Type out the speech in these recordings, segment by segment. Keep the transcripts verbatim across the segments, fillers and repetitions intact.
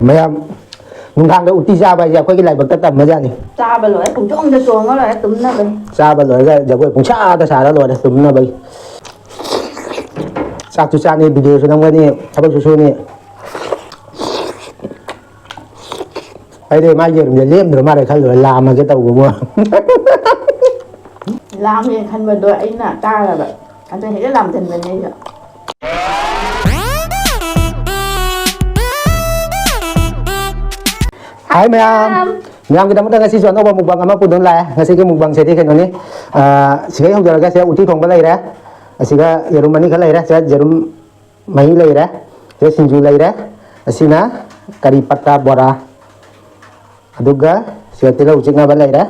ꯃꯌꯥꯝ, ꯅꯨꯡꯗꯥꯡꯗ ꯎꯇꯤ ꯆꯥꯕ ꯍꯥꯏꯁꯦ ꯑꯩꯈꯣꯏꯒꯤ ꯂꯥꯏꯕꯛꯇ ꯇꯝꯕꯖꯥꯠꯅꯤ꯫ ꯆꯥꯕ ꯂꯣꯏꯔꯦ, ꯄꯨꯡꯆꯣꯡꯗ ꯆꯣꯡꯉ ꯂꯣꯏꯔꯦ, ꯇꯨꯝꯅꯕꯅꯤ꯫ ꯆꯥꯕ ꯂꯣꯏꯔꯒ ꯖꯒꯣꯏ ꯄꯨꯡꯁꯥꯗ ꯁꯥꯔ ꯂꯣꯏꯔꯦ ꯇꯨꯝꯅꯕꯒꯤ꯫ ꯆꯥꯛꯁꯨ ꯆꯥꯅꯤ, ꯚꯤꯗꯤꯑꯣꯁꯨ ꯅꯝꯒꯅꯤ, ꯊꯕꯛꯁꯨ ꯁꯨꯅꯤ꯫ ꯑꯩꯗꯤ ꯃꯥꯒꯤ ꯌꯦꯔꯨꯝꯁꯦ ꯂꯦꯝꯗ꯭ꯔ ꯃꯥꯜꯂꯦ ꯈꯜꯂꯨꯔꯦ, ꯂꯥꯝꯃꯒꯦ ꯇꯧꯕꯕꯨ꯫ ꯂꯥꯝꯃꯦ ꯈꯟꯕꯗꯣ ꯑꯩꯅ ꯇꯥꯔꯕ, ꯑꯗꯨ ꯍꯦꯛꯇ ꯂꯥꯝꯁꯤꯟꯕꯅꯦ ꯑꯩꯁꯨ꯫ ꯍꯥꯏ ꯃꯌꯥꯝ꯫ ꯃꯌꯥꯝꯒꯤꯗꯃꯛꯇ ꯉꯁꯤꯁꯨ ꯑꯅꯧꯕ mukbang ꯑꯃ ꯄꯨꯗꯨꯅ ꯂꯥꯛꯑꯦ꯫ ꯉꯁꯤꯒꯤ mukbangꯁꯤꯗꯤ ꯀꯩꯅꯣꯅꯤ, ꯑꯥ, ꯁꯤꯗꯩ ꯍꯧꯖꯔꯒ ꯁꯤꯗ ꯎꯇꯤ ꯊꯣꯡꯕ ꯂꯩꯔꯦ, ꯑꯁꯤꯒ ꯌꯦꯔꯨꯝ ꯑꯅꯤꯈꯛ ꯂꯩꯔꯦ, ꯁꯤꯗ ꯌꯦꯔꯨꯝ ꯃꯍꯤ ꯂꯩꯔꯦ, ꯁꯤꯗ ꯁꯤꯡꯖꯨ ꯂꯩꯔꯦ, ꯑꯁꯤꯅ ꯀꯔꯤ ꯄꯠꯇꯥ ꯕꯣꯔꯥ, ꯑꯗꯨꯒ ꯁꯤꯗ ꯇꯤꯜꯍꯧ ꯆꯤꯛꯅꯕ ꯂꯩꯔꯦ꯫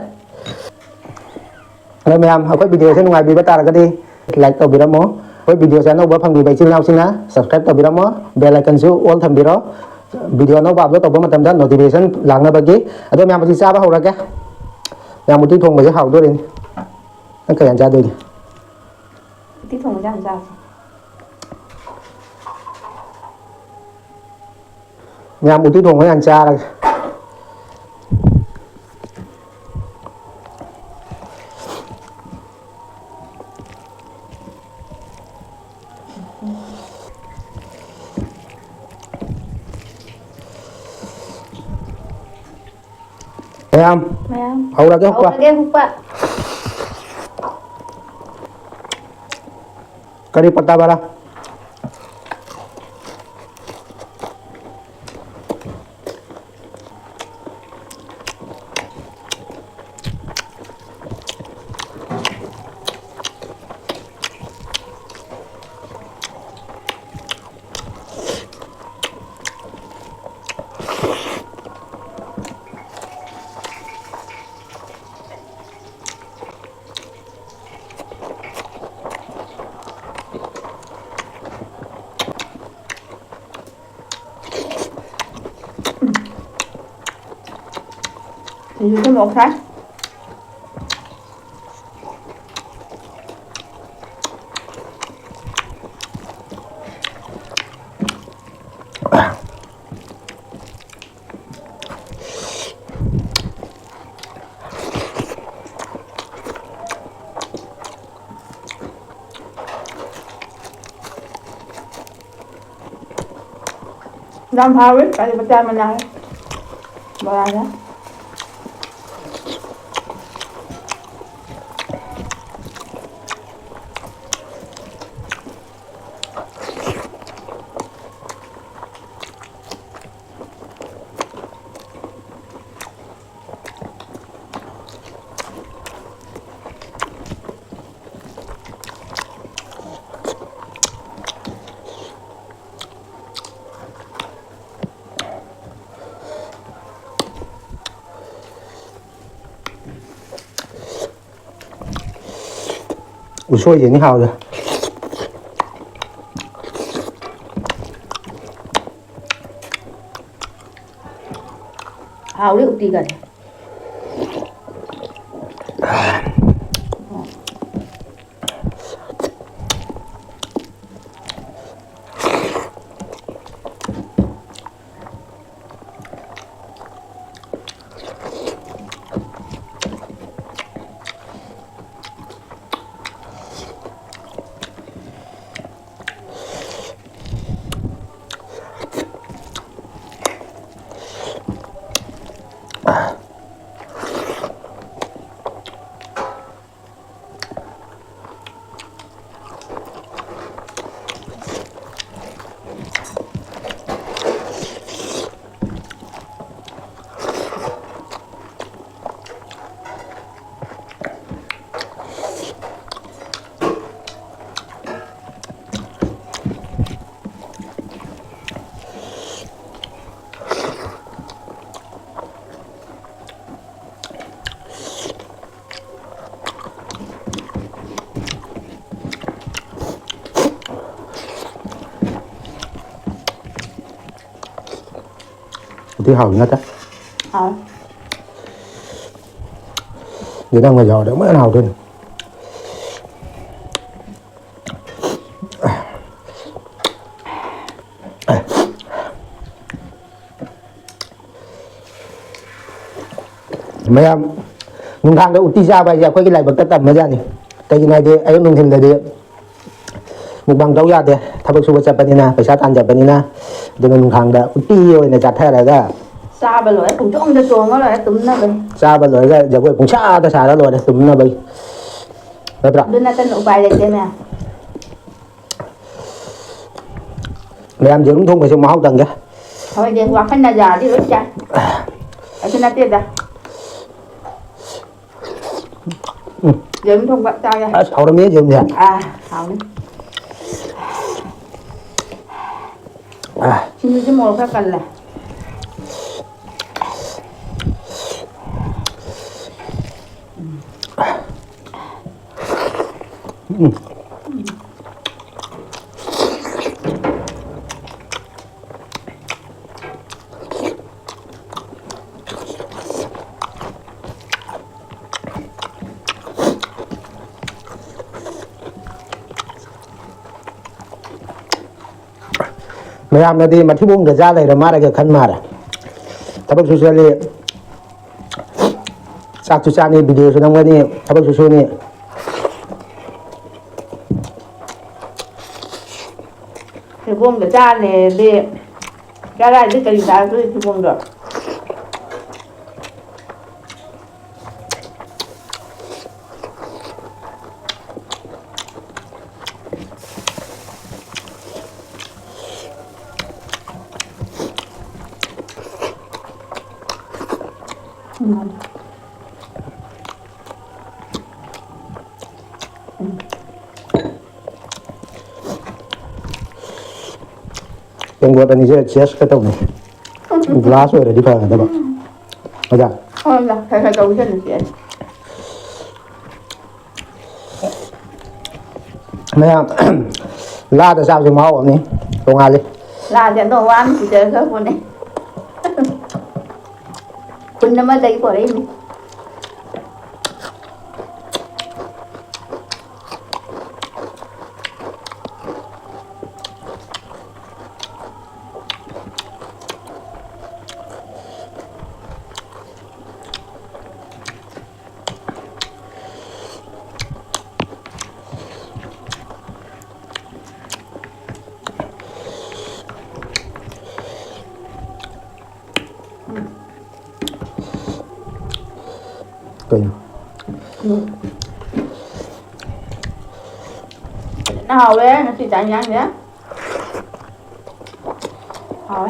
ꯑꯗꯣ ꯃꯌꯥꯝ, ꯑꯩꯈꯣꯏ ꯚꯤꯗꯤꯑꯣꯁꯦ ꯅꯨꯡꯉꯥꯏꯕꯤꯕ ꯇꯥꯔꯒꯗꯤ like ꯇꯧꯕꯤꯔꯝꯃꯣ꯫ ꯑꯩꯈꯣꯏ ꯚꯤꯗꯤꯑꯣꯁꯦ ꯑꯅꯧꯕ ꯐꯪꯕꯤꯕ ꯏꯆꯤꯜ ꯏꯅꯥꯎꯁꯤꯡꯅ subscribe ꯇꯧꯕꯤꯔꯝꯃꯣ, bell iconꯁꯨ all ꯊꯝꯕꯤꯔꯣ꯫ ꯚꯤꯗꯤꯑꯣ ꯑꯅꯧꯕ upload ꯇꯧꯕ ꯃꯇꯝꯗ notification ꯂꯥꯛꯅꯕꯒꯤ꯫ ꯑꯗꯣ ꯃꯌꯥꯝ, ꯍꯧꯖꯤꯛ ꯆꯥꯕ ꯍꯧꯔꯒꯦ꯫ ꯃꯌꯥꯝ, ꯎꯇꯤ ꯊꯣꯡꯕꯁꯦ ꯍꯥꯎꯗꯣꯔꯤꯅꯤ꯫ ꯅꯪ ꯀꯩ ꯌꯥꯝ ꯆꯥꯗꯣꯏꯅꯣ? ꯎꯇꯤ ꯊꯣꯡꯕꯁꯦ ꯌꯥꯝ ꯆꯥꯁꯦ꯫ ꯃꯌꯥꯝ ꯎꯇꯤ ꯊꯣꯡꯕ ꯌꯥꯝ ꯆꯥꯔꯒꯦ꯫ ꯃꯌꯥꯝ, ꯃꯌꯥꯝ꯫ ꯍꯧꯔꯒꯦ ꯍꯨꯛꯄ꯫ ꯍꯧꯔꯒꯦ ꯍꯨꯛꯄ꯫ ꯀꯔꯤ ꯄꯠꯇꯥ ꯕꯔꯥ? ꯁꯤꯡꯖꯨꯁꯨ ꯃꯣꯔꯣꯛ ꯁꯥꯏ꯫ ꯌꯥꯝ ꯍꯥꯎꯋꯤ ꯀꯔꯤ ꯃꯆꯥ ꯃꯅꯥ ꯕꯣꯔꯥꯁꯦ꯫ ꯎꯁꯣꯏꯁꯤꯅꯤ ꯍꯥꯎꯔꯤꯁꯦ꯫ ꯍꯥꯎꯔꯤ ꯎꯇꯤꯒꯗꯤ꯫ ꯎꯇꯤ ꯍꯥꯎꯋꯤ ꯅꯠꯇ꯭ꯔꯥ? ꯍꯥꯎꯋꯦ꯫ ꯌꯦꯅꯝꯒ ꯌꯥꯎꯔꯗꯤ ꯑꯃꯨꯛ ꯍꯦꯟꯅ ꯍꯥꯎꯗꯣꯏꯅꯤ꯫ ꯃꯌꯥꯝ, ꯅꯨꯡꯗꯥꯡꯗ ꯎꯇꯤ ꯆꯥꯕ ꯍꯥꯏꯁꯦ ꯑꯩꯈꯣꯏꯒꯤ ꯂꯥꯏꯕꯛꯇ ꯇꯝꯕꯖꯥꯠꯅꯤ꯫ ꯀꯩꯒꯤꯅꯣ ꯍꯥꯏꯗꯤ ꯑꯌꯨꯛ ꯅꯨꯡꯊꯤꯜꯗꯗꯤ ꯃꯨꯛꯕꯥꯡ ꯇꯧ ꯌꯥꯗꯦ꯫ ꯊꯕꯛ ꯁꯨꯕ ꯆꯠꯄꯅꯤꯅ, ꯄꯩꯁꯥ ꯇꯥꯟ ꯆꯠꯄꯅꯤꯅ꯫ ꯑꯗꯨꯒ ꯅꯨꯡꯗꯥꯡꯗ ꯎꯇꯤ ꯑꯣꯏꯅ ꯆꯥꯊꯔꯒ ꯆꯥꯕ ꯂꯣꯏꯔꯦ, ꯄꯨꯡꯆꯣꯡꯗ ꯆꯣꯡꯉ ꯂꯣꯏꯔꯦ ꯇꯨꯝꯅꯕꯩ꯫ ꯆꯥꯕ ꯂꯣꯏꯔꯒ ꯖꯒꯣꯏ ꯄꯨꯡꯁꯥꯗ ꯁꯥꯔ ꯂꯣꯏꯔꯦ ꯇꯨꯝꯅꯕꯩ꯫ ꯅꯠꯇ꯭ꯔꯣ? ꯑꯗꯨ ꯅꯠꯇꯅ ꯎꯄꯥꯏ ꯂꯩꯇꯦꯅꯦ꯫ ꯃꯌꯥꯝ ꯌꯦꯔꯨꯝ ꯊꯣꯡꯕꯁꯦ ꯃꯍꯥꯎ ꯇꯪꯒꯦ꯫ ꯍꯣꯏꯅꯦ, ꯋꯥꯈꯜꯅ ꯌꯥꯔꯗꯤ ꯂꯣꯏ ꯌꯥꯏ꯫ ꯑꯗꯨ ꯅꯠꯇꯦꯗ꯫ ꯎꯝ꯫ ꯌꯦꯔꯨꯝ ꯊꯣꯡꯕ ꯆꯥꯒꯦ꯫ ꯑꯁ, ꯍꯥꯎꯔꯝꯃꯦ ꯌꯦꯔꯨꯝꯁꯦ꯫ ꯑꯥ, ꯍꯥꯎꯅꯤ꯫ ꯑꯥ꯫ ꯁꯤꯡꯖꯨꯁꯦ ꯃꯣꯔꯣꯛ ꯈꯔ ꯀꯜꯂꯦ꯫ ꯎꯝ꯫ ꯃꯌꯥꯝꯅꯗꯤ ꯃꯊꯤꯕꯣꯡꯗ ꯖꯥ ꯂꯩꯔ ꯃꯥꯜꯂꯒ ꯈꯟ ꯃꯥꯜꯂꯦ꯫ ꯊꯕꯛꯁꯨ ꯆꯠꯂꯤ, ꯆꯥꯛꯁꯨ ꯆꯥꯅꯤ, ꯚꯤꯗꯤꯑꯣꯁꯨ ꯅꯝꯒꯅꯤ, ꯊꯕꯛꯁꯨ ꯁꯨꯅꯤ꯫ ꯊꯤꯕꯣꯡꯗ ꯆꯥ ꯂꯩꯔꯗꯤ ꯀꯗꯥꯏꯗ ꯀꯔꯤ ꯆꯥꯔꯛꯇꯣꯏ ꯊꯤꯕꯣꯡꯗꯣ? ꯎꯝ꯫ ꯇꯦꯡꯀꯣꯠ ꯑꯅꯤꯁꯦ ꯆꯦꯁꯀ ꯇꯧꯅꯩ꯫ ꯒ꯭ꯂꯥꯁ ꯑꯣꯏꯔꯗꯤ ꯐꯒꯗꯕ꯫ ꯑꯣꯖꯥ꯫ ꯍꯣꯏ, ꯈꯔ ꯈꯔ ꯇꯧꯁꯜꯂꯨꯁꯦ꯫ ꯃꯌꯥꯝ, ꯂꯥꯗ ꯆꯥꯕꯁꯦ ꯃꯍꯥꯎ ꯑꯃꯅꯤ, ꯇꯣꯉꯥꯜꯂꯤ꯫ ꯂꯥꯁꯦ ꯑꯗꯣ ꯋꯥꯅ ꯄꯨꯖꯔꯒ ꯄꯨꯅꯦ꯫ ꯈꯨꯟ ꯑꯃꯗꯒꯤ ꯄꯨꯔꯛꯏꯅꯤ꯫ ꯀꯩꯅꯣ? ꯐꯖꯅ ꯍꯥꯎꯋꯦ ꯉꯁꯤ ꯆꯥꯛ ꯏꯟꯖꯥꯡꯁꯦ꯫ ꯍꯥꯎꯋꯦ꯫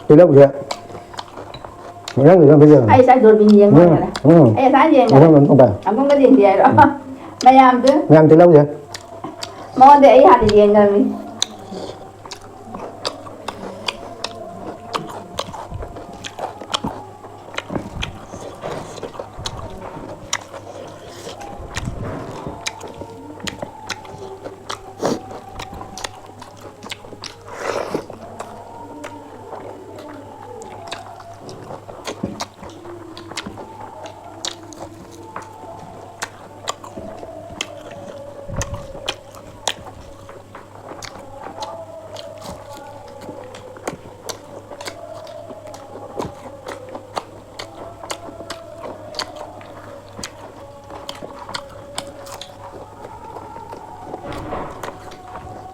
ꯇꯤꯜꯍꯧꯁꯦ ꯃꯌꯥꯝ ꯂꯩꯕ ꯑꯝꯇ ꯌꯦꯡꯉꯣ꯫ ꯑꯩ ꯉꯁꯥꯏ ꯗꯣꯔꯕꯤꯟ ꯌꯦꯡ ꯎꯝ, ꯂꯣꯏꯔꯦ꯫ ꯎꯝ꯫ ꯑꯩ ꯉꯁꯥꯏ ꯌꯦꯡꯈꯔꯦ꯫ ꯎꯝ, ꯎꯝ, ꯎꯝ꯫ ꯑꯃꯨꯛꯀ ꯌꯦꯡꯁꯤ ꯍꯥꯏꯔꯣ? ꯎꯝ꯫ ꯃꯌꯥꯝꯗꯨ꯫ ꯃꯌꯥꯝ ꯇꯤꯜꯍꯧꯁꯦ꯫ ꯃꯉꯣꯟꯗ ꯑꯩ ꯍꯥꯟꯅ ꯌꯦꯡꯉꯝꯃꯤ꯫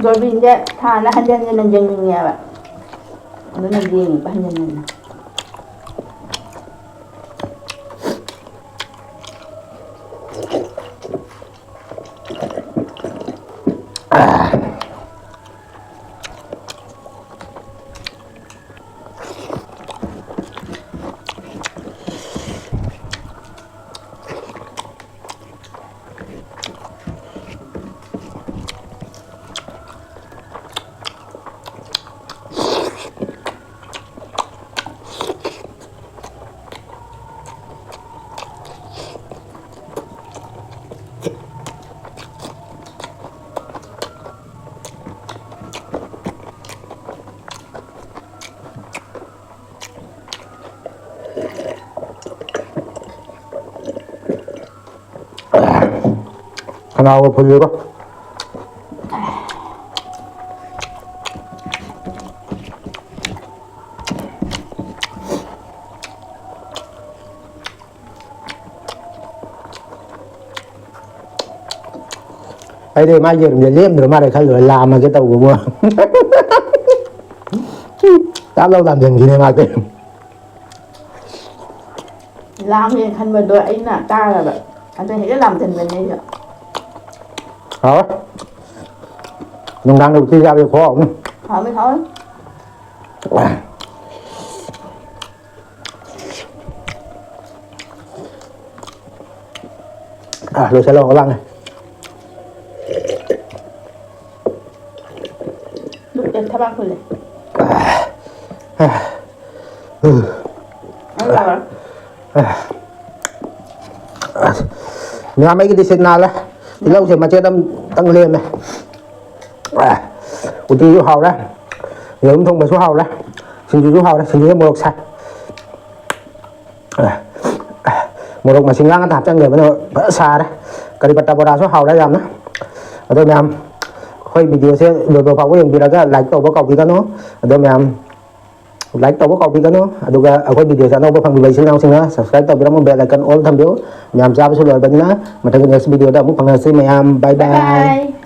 ꯗꯣꯔꯕꯤꯟꯁꯦ ꯊꯥꯅ ꯍꯟꯖꯟ ꯍꯟꯖꯟ ꯌꯦꯡꯅꯤꯡꯉꯦꯕ꯫ ꯑꯗꯨꯅ ꯌꯦꯡꯉꯤꯕ ꯍꯟꯖꯟ ꯍꯟꯖꯟ꯫ ꯈꯅꯥꯎꯒ ꯐꯨꯜꯂꯦꯕꯣ꯫ ꯑꯩꯗꯤ ꯃꯥꯒꯤ ꯌꯦꯔꯨꯝꯁꯦ ꯂꯦꯝꯗ꯭ꯔ ꯃꯥꯜꯂꯦ ꯈꯜꯂꯨꯔꯦ, ꯂꯥꯝꯃꯒꯦ ꯇꯧꯕꯕꯨ꯫ ꯇꯥꯞ ꯂꯥꯎ ꯂꯥꯝꯁꯤꯟꯈꯤꯅꯦ ꯃꯥꯗꯤ꯫ ꯂꯥꯝꯃꯦ ꯈꯟꯕꯗꯣ ꯑꯩꯅ ꯇꯥꯔꯕ꯫ ꯑꯗꯨ ꯍꯦꯛꯇ ꯂꯥꯝꯁꯤꯟꯕꯅꯦ ꯑꯩꯁꯨ꯫ ꯍꯥꯎꯔꯦ꯫ ꯅꯨꯡꯗꯥꯡꯗ ꯎꯇꯤ ꯆꯥꯕꯁꯦ ꯈꯨꯍꯥꯎ ꯑꯃ꯫ ꯍꯥꯎꯋꯤ, ꯍꯥꯎꯋꯤ꯫ ꯑꯥ, ꯂꯣꯏꯁꯤꯜꯂꯣ, ꯂꯥꯡꯉꯦ꯫ ꯂꯨꯠꯂꯦ, ꯊꯕꯥꯛ ꯍꯨꯜꯂꯦ꯫ ꯑꯩ ꯂꯥꯎꯔꯦ꯫ ꯑꯁ, ꯃꯌꯥꯝ ꯑꯩꯒꯤꯗꯤ ꯁꯤꯠ ꯅꯥꯜꯂꯦ꯫ ꯇꯤꯜꯍꯧꯁꯦ ꯃꯆꯦꯠ ꯑꯃꯇꯪ ꯂꯦꯝꯃꯦ꯫ ꯑꯦ, ꯎꯇꯤꯁꯨ ꯍꯥꯎꯔꯦ, ꯌꯦꯔꯨꯝ ꯊꯣꯡꯕꯁꯨ ꯍꯥꯎꯔꯦ, ꯁꯤꯡꯖꯨꯁꯨ ꯍꯥꯎꯔꯦ, ꯁꯤꯡꯖꯨꯁꯦ ꯃꯣꯔꯣꯛ ꯁꯥꯏ꯫ ꯑꯦ, ꯃꯣꯔꯣꯛ ꯃꯁꯤꯡ ꯂꯥꯡ ꯉꯥꯛꯇ ꯍꯥꯞꯆꯤꯟꯈ꯭ꯔꯕꯅꯤꯅ ꯐꯖꯅ ꯁꯥꯔꯦ꯫ ꯀꯔꯤ ꯄꯇꯥ ꯕꯣꯔꯥꯁꯨ ꯍꯥꯎꯔꯦ ꯌꯥꯝꯅ꯫ ꯑꯗꯣ ꯃꯌꯥꯝ, ꯑꯩꯈꯣꯏ ꯚꯤꯗꯤꯑꯣꯁꯦ ꯂꯣꯏꯕ ꯐꯥꯎꯕ ꯌꯦꯡꯕꯤꯔꯒ ꯂꯥꯏꯛ ꯇꯧꯕ ꯀꯥꯎꯕꯤꯒꯅꯨ꯫ ꯑꯗꯣ ꯃꯌꯥꯝ, ꯂꯥꯏꯛ ꯇꯧꯕ ꯀꯥꯎꯕꯤꯒꯅꯨ꯫ ꯑꯗꯨꯒ ꯑꯩꯈꯣꯏ ꯚꯤꯗꯤꯑꯣꯁꯦ ꯑꯅꯧꯕ ꯐꯪꯕꯤꯕ ꯏꯆꯤꯜ ꯏꯅꯥꯎꯁꯤꯡꯅ subscribe ꯇꯧꯕꯤꯔꯝꯃꯨ, bell icon all ꯊꯝꯕꯤꯌꯨ꯫ ꯃꯌꯥꯝ ꯆꯥꯕꯁꯨ ꯂꯣꯏꯔꯕꯅꯤꯅ ꯃꯊꯪꯒꯤ next ꯚꯤꯗꯤꯑꯣꯗ ꯑꯃꯨꯛ ꯐꯪꯅꯁꯤ ꯃꯌꯥꯝ꯫ Bye bye꯫ Bye bye꯫